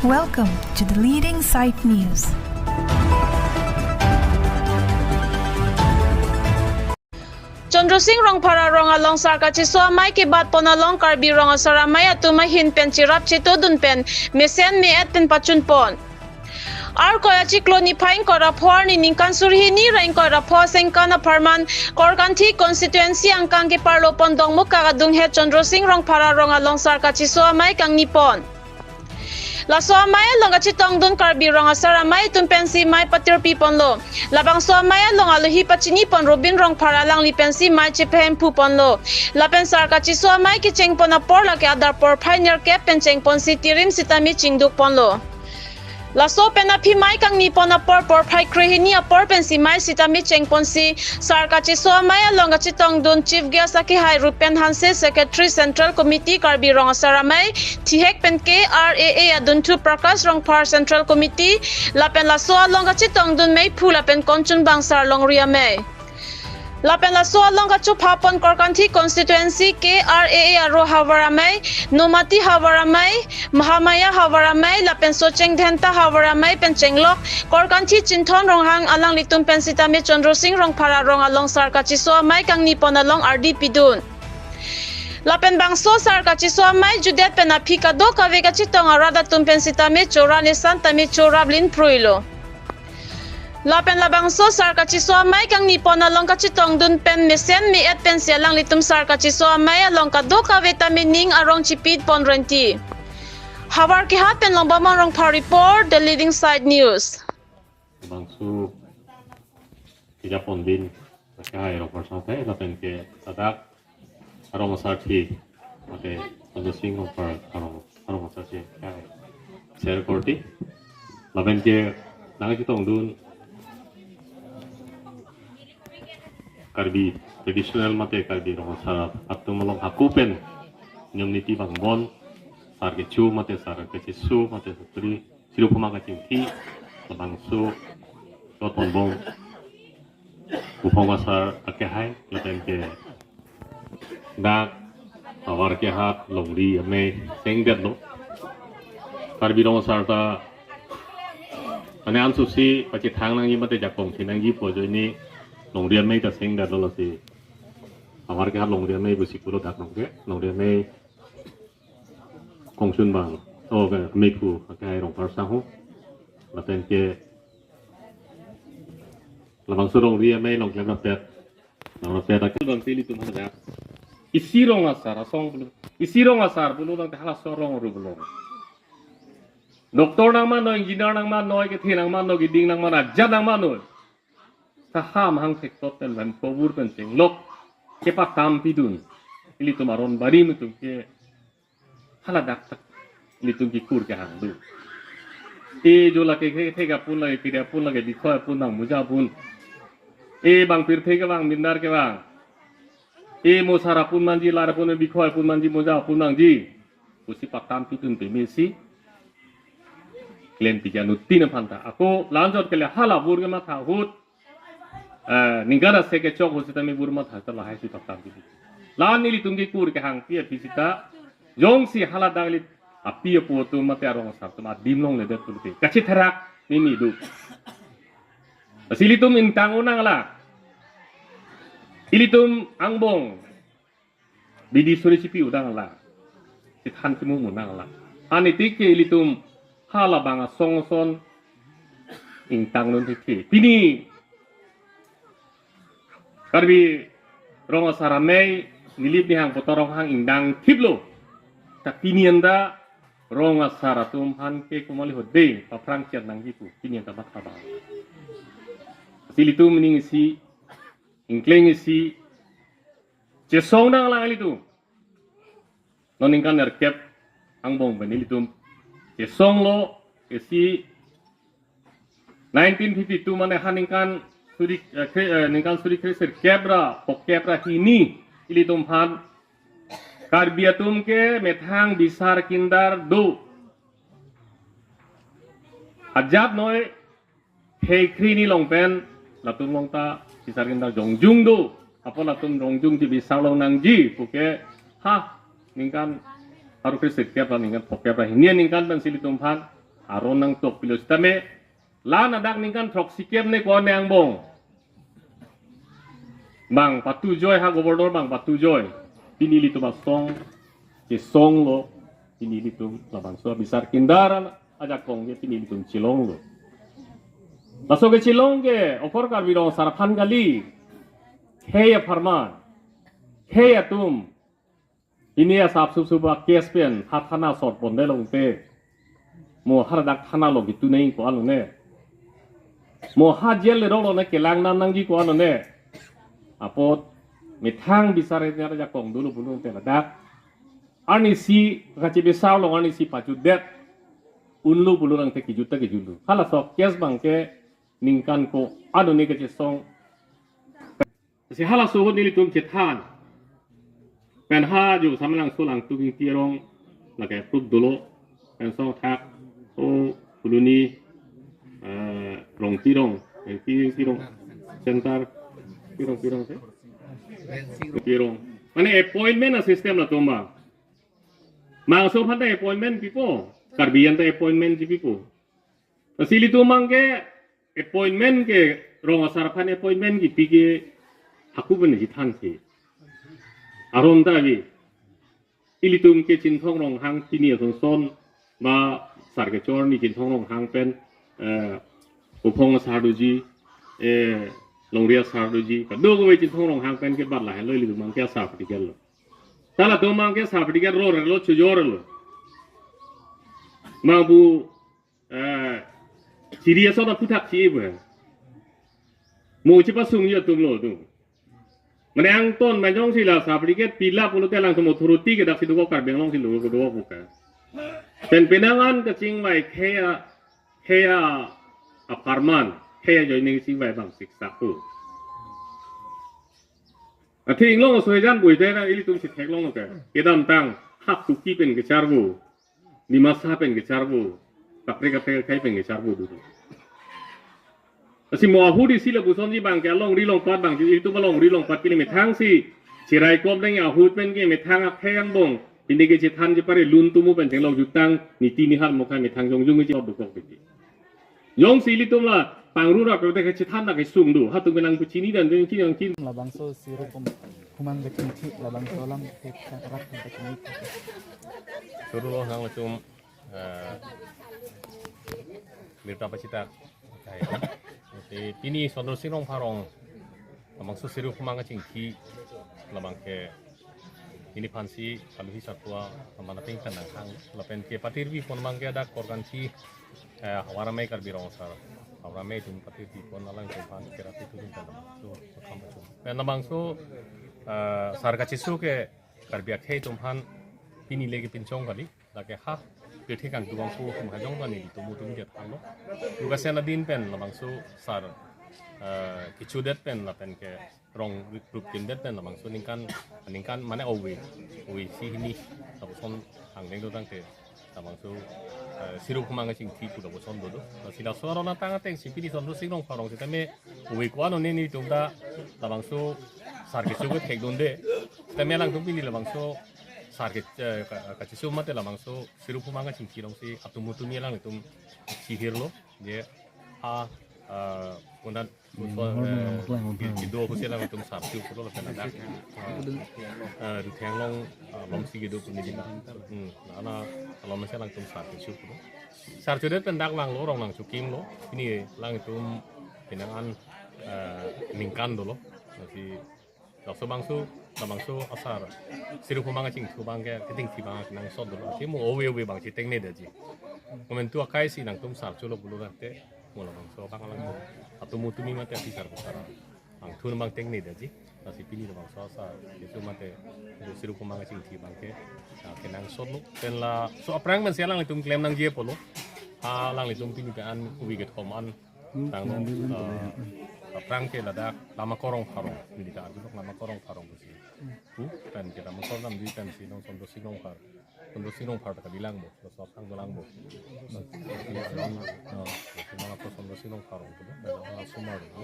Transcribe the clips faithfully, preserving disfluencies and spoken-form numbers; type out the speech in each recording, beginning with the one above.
Welcome to the leading site news. Chandra Sing Rongphar arong along sar kachiso amei kebat pon along Karbi Rong Asar Amei atum ahin pen cherap chetodun pen mesen me-et pen pachun pon. Arkoi achiklo niphai ingkoi ra pho arni ningkan suri hini ra ingkoi ra pho asengkan apharman Korkanthi constituency angkang keparlo pon Dongmukak adunghet Chandra Sing Rongphar arong along sar kachiso amei kangni pon. Laso amei along kachetongdun Karbi Rong Asar Amei atum pensi mei patirpi ponlo. Labangso amei along alohi pachini pon Robin Rongphar alangli pensi mei chephem phu ponlo. Lapen sar kachiso amei kecheng pon apor lake adap porphai nerkep pen cheng ponsi tirim sitame chingduk ponlo. Laso pen aphi mei kangni pon apor porphai krehini apor pensi mei sitame cheng ponsi sar kachiso amei along kachetongdun Chief Guest akehai Rupen Hanse, Secretary Central Committee Karbi Rong Asar Amei, thihek pen K R A A adunthu Prakash Rongphar, Central Committee, lapen laso along kachetongdun meiphu lapen konchun bangsar Longri Amei. Lapen laso along kachopha pon Korkanthi constituency K R A A aro havar amei, Nomati havar amei, Mahamaya havar amei, lapen Socheng Dhenta havar amei pen chenglok Korkanthi Chinthon Ronghang alanglitum pen sitame Chandra Sing Rongphar arong along sar kachiso amei kangni pon along ardi pidun. Lapen bangso sar kachiso amei jutdet pen aphi kadokave kachetong arat atum pen sitame chora nesan tame chorap lin phruilo. Lapen labangso sar kachiso amei kangni pon along kachetongdun pen mesen me-et pensi alanglitum sar kachiso amei along kadokave tame ning arong chipit pon renti. Havar kehat pen Longbamon Rongphar report, The Leading Site News. Bangso kejapon din, akehai Rongphar sangte, lapen ke sadak arong asarchi, mate Chandra Sing Rongphar arong, arong asarchi, akehai ser korte. Lapen ke nangchetongdun Karbi traditional mate Karbi Rong Asar atum along hako pen niyom niti vangbom, sar kecho mate sar kechiso mate sar tri, siro phuma kachingki, labangso, dot ponbom, Buphong Asar akehai, lapen ke dak havar kehat Longri Amei sengdetlo. Karbi Rong Asar ta mane ansusi pachethang nangji mate jakong si nangji pu ajoine Longri Amei ta sengdetlo, lasi havar kehat Longri Amei pusi pulo dak nong ke, Longri Amei kongchun bang, oh, ke meiphu akehai Rongphar sangho, lapen ke labangso Longri Amei along klemrapet, klemrapet akehai bang pili tum hadak. Isi rong asar asong pulo, isi rong asar pulo tangte halaso arong aru pulo. Doctor nangmanoi, engineer nangmanoi, kethe nangmanoi, kiding nangmanoi, ajat nangmanoi. Taham hang thektot pen lam kobur pen chenglok kepatam pidun. Ilitum aron barim atum ke haladak tak ilitum kekur kehang do. E jo lake kethek apun, lake kiri apun, lake bikhoi apun, nang muja apun. E bang pirthe kevang, mindar kevang. E mosar apun manji, lar apun, bikhoi apun manji, muja apun manji pusi patam pidun pemesi klem pija nutin aphan ta. Ako lanjot kele hala bur kematha ahut, eh, ningkan asek kechok ahut sitame bur matha ta lahai si patam pidun. La-an ilitum kekur kehang pi api sita, jongsi haladak ilit api apo atum mate arong asar atum adim longledet pulote kachitherak mimi do. Lasi ilitum ingtang unang la. Ilitum angbong bidi suri chipi udang la. Chethan kimu munang la. Aniti ke ilitum halabang asong ason ingtang non thekhe. Pini Karbi Rong Asar Amei, Nilip Nihang Poto Ronghang ingdang thiplo. Ta pini anta rong asar atum aphan ke kumali hode paphrang chiat nangji pu pini anta matha bang. Lasi ilitum ning isi, ingkleng isi, chesong nanglang ilitum. Non ningkan nerkep angbong pen ilitum chesonglo, isi nineteen fifty-two mane ha ningkan suri, eh, kre-, eh, ningkan suri kre sirkep ra phokep ra hini ilitum aphan Karbi atum ke methang bisar kindar do. Ajat noi phekri ni long pen latum along ta bisar kindar jongjung do. Apot latum jongjungji bisar long nangji puke ha ningkan pharo kre sirkep ra ningkan phokep ra hini aningkan pensi ilitum aphan Aron nangtok pilo sitame, la-an adak ningkan throksi kep ne ko-an angbong bang patu joi, ha governor bang patu joi. Pini ilitum asong, kesong lo, pini ilitum labangso bisar kindar ajakong ke pini ilitum chelong lo. Laso kechelong ke okor Karbi Rong Asar aphan kali, khei apharman, khei atum, pini asap sup sup a case pen ha thana sor ponde longte, mo ha ladak thana lo gitu nai ko-an lone, mo ha jail le rong lone kelang nam nangji ko-an lone. Apot methang bisar nya ajakong dolo pulote ladak arnisi kachebisar along arnisi pajutdet unlo pulo nangte kijut ta kijutlo. Halaso case bang ke ningkan ko-an lone kachesong. Si halaso ahut nelitum chethan pen ha jo Samelangso Langtuk Ingti arong lake proof dolo, pen song thak o Phuloni, eh, Rongpi Rong, Rongpi, Rongpi Rong, center, Rongpi Rong, Rongpi Rong se? Rongpi Rong. Mane appointment a system latum ma. Mangso aphan ta appointment pipo, Karbi an ta appointment si pipo. Lasi ilitum abang ke appointment ke, Rong Asar aphan appointment kipi ke hako pen chethan si. Aron ta ave. Ilitum ke Chinthong Ronghang pini asonson, ba sar kechor ni Chinthong Ronghang pen, eh, Uphong asar doji, eh, Longri asar doji, kadokave Chinthong Ronghang pen ke bat lahenlo, ilitum abang ke asar pati gel lo. Ta latum abang ke asar pati gel ro re lo, chojor lo. Mangbu, eh, chiri ason aphuthak si ibu. Mo chepasung ji atum lo tu. Mane angton majong si la certificate pila pulote alangtum authority ke dak si dokok, Karbi Anglong si dokok, dokok buka. Pen penang an kachingvai khei a, khei apharman, khei ajoine kachingvai bang siksa ko. Athe inglong asoijan buite na ilitum si theklong lo ke. Kedamtang hak Kuki pen kecharvo, Dimasa pen kecharvo, kaprek kaprek akhei pen kecharvo dulu. Lasi mo ahut isi lapusonji bang ke alongri longpat bang, ilitum alongri longpat ke methang si cherai kop dang ahut pen ke methang akhei angbong, pini ke chethan chepare lun tumu pen chenglok jutang, niti nihal mo akhei methang jongjung ke chot dokok piti. Jongsi ilitum la pangru ra pe te kachethan na kesung do. Hatum ke nangpuchini dan dengki nangkin. Labangso Sirup Humang kachingthi, labangso alam rak kachingthi. Suru lo nangtum, eh, birta pachethak. Hai. Te pini Sondro Sing Rongpharong labangso Sirup Humang kachingthi, labang ke pini aphansi kaluhi sartua aman apeng pen nanghang, lapen ke patirpi pon abang ke dak korkansi, eh, Havar Amei Karbi Rong Asar, Havar Amei atum patirpi pon alangtum aphan kerap itu pen labangso, so, so kam itu. Pen labangso, eh, sar kacheso ke Karbi akhei atum aphan pini le kepinchong kali. Lake ha, pirthe kangtubang pu mahajong ta nelitum mutum jet halo. Lukasen adin pen labangso sar, eh, kechodet pen lapen ke rong rup kindet pen labangso ningkan, ningkan mane ove, ove isi hini, lapuson angdeng dotang ke labangso, eh, Sirup Humang kachingthi pu lapuson dodo. Lasi laso aron atang ateng si pini Sondro Sing Rongpharong sitame ove ko-an lone nelitum ta labangso sar keso ke thekdunde. Sitame alangtum pini labangso sar ke, eh, ka-, kacheso mate labangso Sirup Humang kachingthi alongsi atum mutum alanglitum chihirlo, je, a, eh, undan, eh, kedo pusi alangtum sar chu pulo lapen adak, eh, eh, Rutheng along, eh, alomsi kedo pu neli na. Hmm, na, na, alomsi alangtum sar chu pulo. Sar chudet pen dak vanglo, rong nangchokimlo, pini alangtum penang an, eh, ningkan dolo. Lasi laso bangso, labangso asar Sirup Humang kachingthu abang ke, kachingthi abang nangsot dolo. Athe mo ove ove abang si tengnedetji. Komantu akhei si nangtum sar chulo pulo rate, mo labangso abang alangtum atum mutum mate aphi sar pusar angthun abang tengnedetji. Lasi pini labangso asar keso mate do Sirup Humang kachingthi abang ke, ah, kenangsotlo. Pen laso aphrang pensi alanglitum klem nangji apotlo. Alanglitum pini ke an ove kethom an tanglo, eh, aphrang ke ladak Lamakor Rongpharong, neli ta arjulok Lamakor Rongpharong pusi. Pu, pen ke Lamakor namdi pensi non Sondro Sing Rongphar. Sondro Sing Rongphar ta kali lang bo, laso aphrang dolang bo. Eh, Lamakor Sondro Sing Rongpharong pu, pen asomar pu.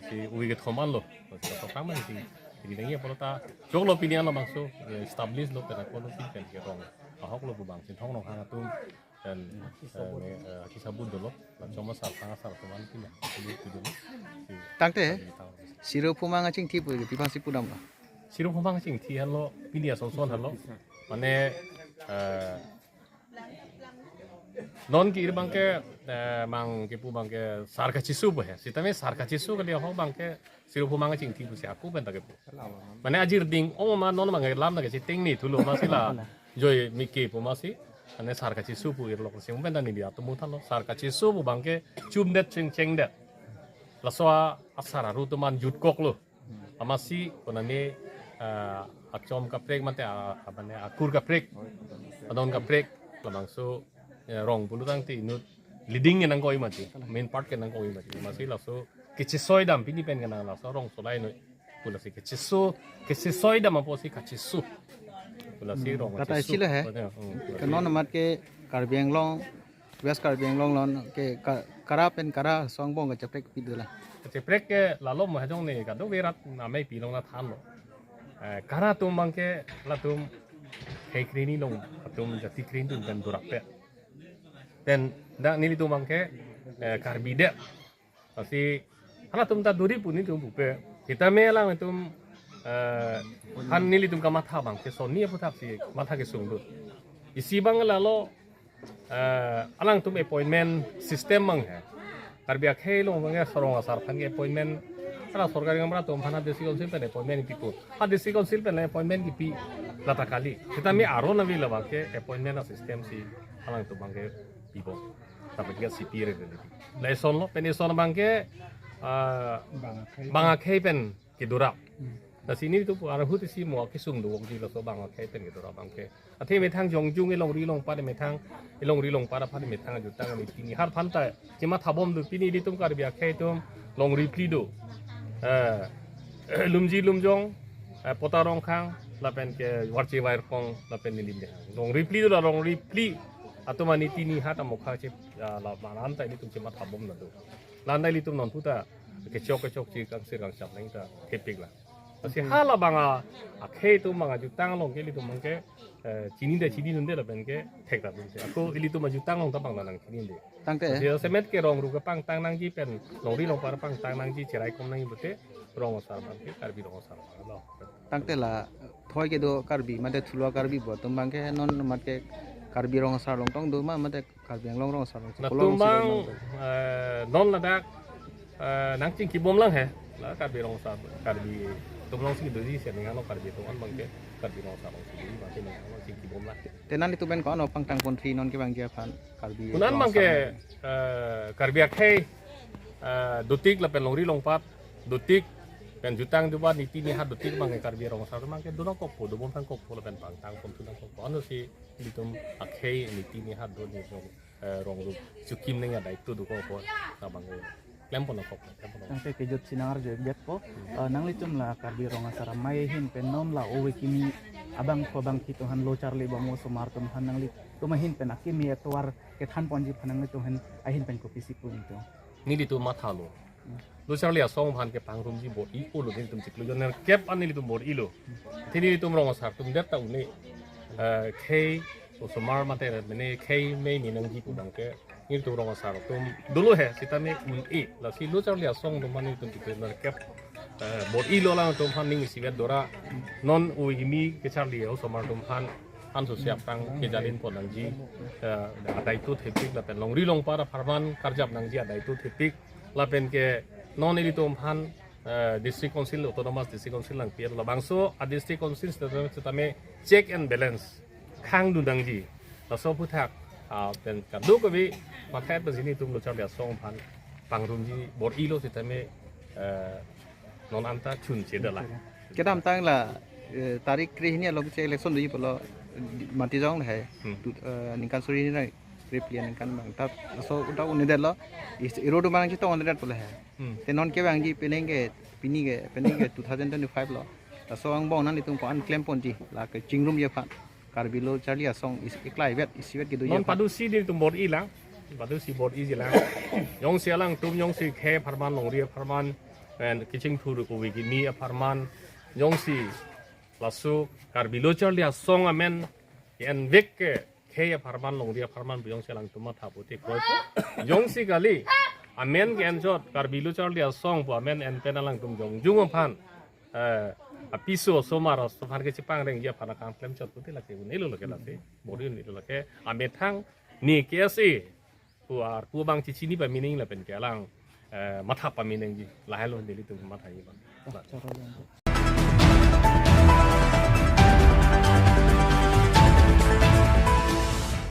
Si ove kethom anlo, laso aphrang pensi. Pini nangji apotlo ta, choklo pini an labangso, eh, establish lo pen ako lo si pen ke rong ahok lo pu bang, Chinthong Ronghang atum Dan, eh, ne, eh, kisabut dolo. Lachoma sarpang asar teman pina. Dolo. Tangte, Siro Phumang achingthi pu, pi aphansi pudamlo? Siro Phumang achingthi henlo, pini asonson henlo. Mane, eh, non ke-ir abangke, eh, mang kepu abangke sar kachisu pu he. Sitame sar kachisu kali ahok abangke Siro Phumang achingthi pusi ako pen ta kepu. Mane ajir ding, oh, ma non abangke lam ta kachiteng ni thulo masi la. Joi mike pu masi. Mane sar kachisu pu irlok si pen ta neli atum thanlo. Sar kachisu pu abangke chumdet chengchengdet. Laso a, asar aru teman jutkoklo. Amatsi konane, ah, achom kaprek mate, ah, apa ne, akur kaprek, adon kaprek, labangso, eh, rong pulo tangte inut leading ke nangkok-i mati, main part ke nangkok-i mati. Amatsi laso kechesoi dam pini pen kenang laso rong solai noi. Pu lasi kecheso, kechesoi dam apotsi kachisu. Pu lasi rong Kata kachisu. Isi lo he. Pu lasi, hmm, pu lasi. Ke non amat ke Karbi Anglong, West Karbi Anglong along ke ka-, kara pen kara asong angbong kacheprek pi dolang? Kacheprek ke lalo mo hajong ne kadokave rat amei pi along nangthanlo. Eh, kara atum abangke latum khei kre hini along atum jati kre hini atum pen dorap pe. Pen dak nelitum abangke, eh, Karbi det. Lasi halatum ta duri pu nelitum pupe. Sitame alangtum, eh, han nelitum kamatha abangke sonni aphuthaksi matha kesung do. Isi abang lalo, eh, alangtum appointment system abang he. Karbi akhei along abangke sorong asar aphan ke appointment. Hala sorkari gaonbura atum aphan ha district council pen appointment pipo. Ha district council pen appointment kipi lata kali. Sitame aron ave labangke appointment a system si alangtum abangke pipo. Tapi dia C P R itu. Lason lo, pen ison abangke, eh, bang akhei pen kedorap. Hmm. Lasi nelitum pu arhut isi mo kesung do wokji laso bang akhei pen kedorap abangke. Athe methang jongjung elongri longpat methang, elongri longpat aphan methang ajutang niti nihar aphan ta chematha bom do pini ilitum Karbi akhei atum longri phli do. Eh, Lumji Lumjong, eh, Pota Rongkhang, lapen ke Warchi Wairkong, lapen nelitum de. Longri phli do la longri phli atum aniti nihat amokha che, ah, la, la, la-an ta ilitum chematha bom na do. La-an ta ilitum non puta kechok kechok chi kangsir kangchap nang ta thepik la. Lasi hala bang a, akhei atum bang ajutang along ke ilitum abangke, eh, chini de chini dunde lapen ke thek ta dunde. Ako ilitum ajutang along ta bang nang chini de. Tangte. Lasi semet ke rong ru kepangtang nangji pen longri longpat pangtang nangji cherai kom nangji pute rong asar abangke Karbi rong asar abang lo. Tangte la thoi kedo Karbi mate thulua Karbi pu atum abangke non amat ke Karbi rong asar along tong do ma mate Karbi Anglong rong asar along si latum kolong si bang, long do. Eh, non ladak, eh, nangchingki bom lang he. La Karbi rong asar, Karbi atum along si doji si ning ano Karbi atum an abangke Karbi rong asar along si doji abangke ning ano chingki bom lang. Te nanglitum pen ko-an pangtang ponsi non kevangji aphan Karbi Kunan rong asar abangke, along? Eh, Karbi akhei, eh, dotik lapen longri longpat dotik pen jutang jubat niti nihat dotik abangke Karbi rong asar abangke do nangkokpo, dobom nangkokpo lapen pangtang pon thu nangkokpo. Ano si ilitum akhei niti nihat do ni rong, eh, rong ru chukim neng adai tu dokokpo. Labang klem pon nangkok, klem pon nangkok. Tangte kejut si nangarju-ikpo. Hmm. Eh, nanglitum la Karbi rong asar amei ahin pen non la ove kimi abangphu abangphi atum aphan lo charli bom osomar atum aphan nanglitum ahin pen akimi atovar kethan ponji aphan nanglitum ahin, ahin pen kopisi pu nelitum? Nelitum mathalo. Hmm. Lo charli asong aphan ke pangrumji bor-i-o lo nelitum chiklo jon nerkep an nelitum bor-ilo. Athe nelitum rong asar atum det ta un-e. Eh, khei osomar mate mene khei mei mi nangji pu abangke nelitum rong asar atum dolo he sitame un-e. Lasi lo charli asong atum aphan nelitum chiklo nerkep, eh, bor-ilo alangtum aphan ning isivet dora non ove kimi kecharli osomar atum aphan anso siap tang kejalin pon nangji, eh, adai tu thepik lapen longri longpat apharman karjap nangji adai tu thepik lapen ke non ilitum aphan, eh, District Council, Autonomous District Council nangpi labangso a District Council sitame, sitame check and balance khang dun nangji. Laso aphuthak, ah, pen kadokave mathai pen si nelitum lo charli asong aphan pangrumji bor-ilo sitame, eh, non anta chunche dala. Kedamtang la, eh, tarik kre hini along si election doji pulo, mati jong lahai. Hmm. Tu, eh, ningkan suri hini nang, kre phli aningkan abang ta laso uta un-edetlo. Is, iro do manang chetong un-edet pulo he. Hmm. Te non kevangji penang ke, pini ke, penang ke two thousand twenty-five lo. Laso angbong nanglitum ko-an klem ponji, la kechingrumji aphan. Karbi lo charli asong is, iklai vet, isivet kedo non ya. Padusi nelitum bor-i lang. Padusi bor-iji lang. Jongsi alangtum, jongsi khei apharman, longri apharman, pen kechingthur ove kimi apharman, jongsi laso Karbi lo charli asong amen envek ke khei apharman, longri apharman pu jongsi alangtum matha pute kroipo. Jongsi kali amen ke-enchot Karbi Lo Charli Asong pu amen en pen alangtum jongjung aphan, eh, apiso osomar aso aphan kechepangrengji aphan akam klemchot pute lake un-elo lake lake. Bor-i un-elo lake. Amethang ne K S A pu arpu abang chechini pame nangji lapen ke alang, eh, matha pame nangji. Lahelo nelitum mathaji abang.